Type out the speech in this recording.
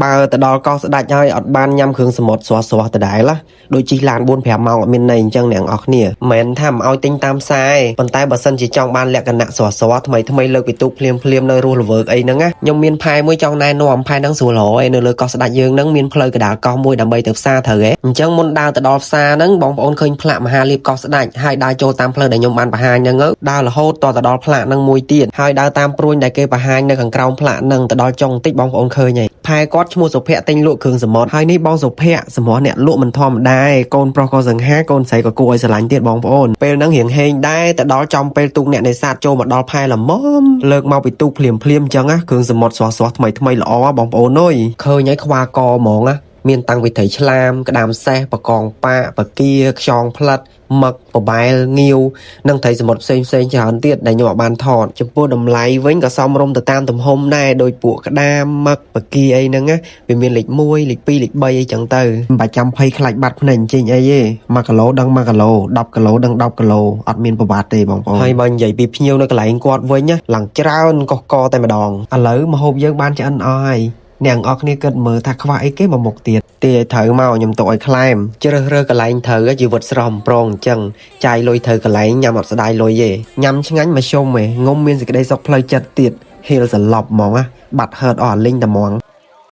បើទៅដល់កោះស្ដាច់ហើយអត់បានញ៉ាំគ្រឿងសមុទ្រស្រស់ៗដដែលណាដូចជិះឡាន4 5ម៉ោងអត់មានន័យអញ្ចឹងអ្នកនរគ្នាមិនមែនថាមិនឲ្យទិញតាមផ្សារទេប៉ុន្តែបើសិនជាចង់បានលក្ខណៈស្រស់ៗថ្មីថ្មីលើកពីទូកភ្លាមភ្លាមនៅរស់រវើកអីហ្នឹងណាខ្ញុំមានផែមួយចង់ណែនាំផែហ្នឹងស្រួលរយនៅលើកោះស្ដាច់យើងហ្នឹងមានផ្លូវកដាលកោះមួយដើម្បីទៅផ្សារត្រូវហ៎អញ្ចឹងមុនដើរទៅដល់ផ្សារហ្នឹងបងប្អូនឃើញផ្លាកមហាលាភកោះស្ដាច់ហើយដើរចូលតាមផ្លូវដែលខ្ញុំបានបង្ហាញហ្នឹងដើររហូតតទៅដល់ផ្លាកហ្នឹងមួយទៀតហើយដើរតាមព្រួញដែលគេបង្ហាញនៅខាងក្រោមផ្លាកហ្នឹងទៅដល់ចុងបន្តិចបងប្អូនឃើញហើយផែគាត់ឈ្មោះសុភ័ក្រទិញលក់គ្រឿងសមុទ្រហើយនេះបងសុភ័ក្រសម្រាប់អ្នកលក់មិនធម្មតាឯកូនប្រុសក៏សង្ហាកូនស្រីក៏គួរឲ្យស្រឡាញ់ទៀតបងប្អូនពេលហ្នឹងរៀងហេងដែរទៅដល់ចំពេលទូកអ្នកនេសាទចូលមកដល់ផែល្មមលើកមកពីទូកភ្លាមភ្លាមអញ្ចឹងណាគ្រឿងសមុទ្រស្រស់ស្រស់ថ្មីថ្មីល្អបងប្អូនអើយឃើញហើយខ្វាកហ្មងណាមានតាំងវិត្រីឆ្លាមក្តាមសេះបកងប៉ាកបកាខ្យងផ្លិតមឹកបបែលងាវនិងត្រីសមុទ្រផ្សេងផ្សេងច្រើនទៀតដែលខ្ញុំអត់បានថតចំពោះតម្លៃវិញក៏សមរម្យទៅតាមទំហំដែរដោយពួកក្តាមមឹកបកាអីហ្នឹងណាវាមានលេខ1លេខ2លេខ3អីចឹងទៅមិនបាច់ចាំភ័យខ្លាចបាត់ភ្នែកចេញអីទេ1គីឡូដឹង1គីឡូ10គីឡូដឹង10គីឡូអត់មានប្របាត់ទេបងប្អូនហើយបើនិយាយពីភ្ញៀវនៅកន្លែងគាត់វិញណាឡើងច្រើនកុសកតែម្ដងឥឡូវម្ហូបយើងបានឆ្អិនអស់ហើយអ្នកនរគ្នាគិតមើលថាខ្វះអីគេមកមុខទៀតទាឲ្យត្រូវមកខ្ញុំទុកឲ្យខ្លែមជ្រើសរើសកន្លែងត្រូវជីវិតស្រស់អំប្រងអញ្ចឹងចាយលុយត្រូវកន្លែងញ៉ាំអត់ស្ដាយលុយទេញ៉ាំឆ្ងាញ់មកជុំឯងងុំមានសេចក្តីសុខផ្លូវចិត្តទៀតហៀលសន្លប់ហ្មងណាបាត់ហឺតអស់អាលីងតែហ្មង។